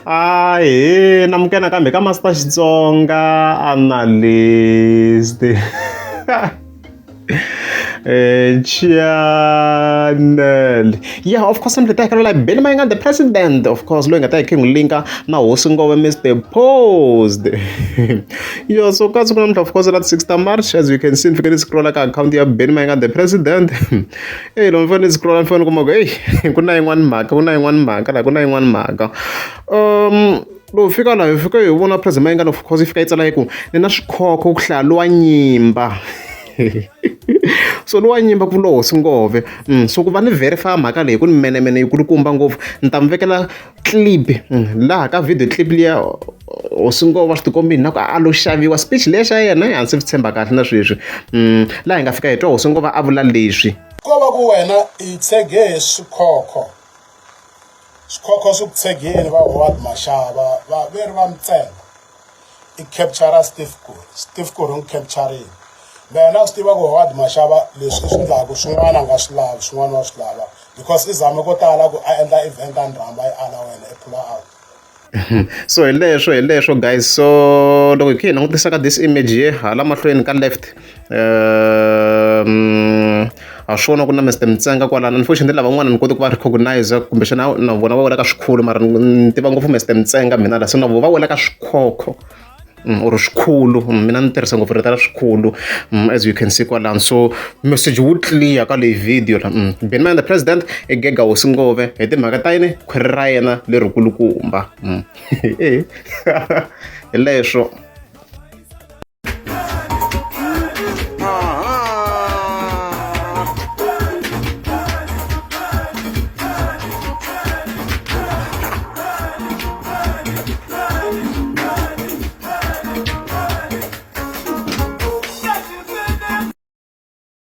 Ahee namukela nakambe ka Master Xitsonga Analyst channel yeah of course ni ta hi Benny Mayengani the president of course loyi nga ta hi khe n'wi linka na hosi ngove Mr Post yo so ka siku namuntlha of course la 6 ta March as you can see ni fike ni scrolla ka akhawunti ya Benny Mayengani the president Eyi loko ni fanele ni scroll-a ni fanele ni kuma ku heyi ku na yin'wani mhaka ku na yin'wani mhaka laha ku na yin'wani mhaka loko fika laha hi fika hi vona president Mayengani of course yi fika yi tsala yi ku ni na swikhokho ku hlaya lowa nyimba so lowa nyimba ku vula hosi ngove so ku va ni verify mhaka leyi ku ni menemene yi kulukumba ngopfu ni ta mi vekela clip laha ka video clip liya hosi ngove wa swi tikombini na ku a lo xaviwa speech leya xa yena a ndzi swi tshemba kahle na sweswi laha hi nga fika hi twa hosi ngove a vula leswi ko va ku wena i tshege hi swikhokho swikhokho swi ku tshegeni va Howard Mashaba va veri va Mtsenga i capture Steve Kuri Steve Kuri n'wi capturile wena u swi tiva ku Howard Mashaba leswi i swi ndlaku swin'wana a nga swi lavi swin'wana wa swi lava because i zame ko tala ku a endla event a ni rhamba yi ala wena i pull out. So hi leswo hi leswo guys so loko hi kha hi langutisa ka this image ye hala mahlweni ka left ha swi vona ku na Mister Mtsenga kwalano unfortunately lavan'wana ni koti ku va recognize kumbexana na vona va wela ka swikhulu mara ni tiva ngopfu Mister Mtsenga mina la se na vona va wela ka swikhokho or swikhulu mina ni tirhisa ngopfu rito ra swikhulu as you can see kwalano so message wu clear ka leyi video la Benny Mayengani the president i gega hosi ngove hi timhaka ta yini khwiri ra yena lerikulukumba hi leswo.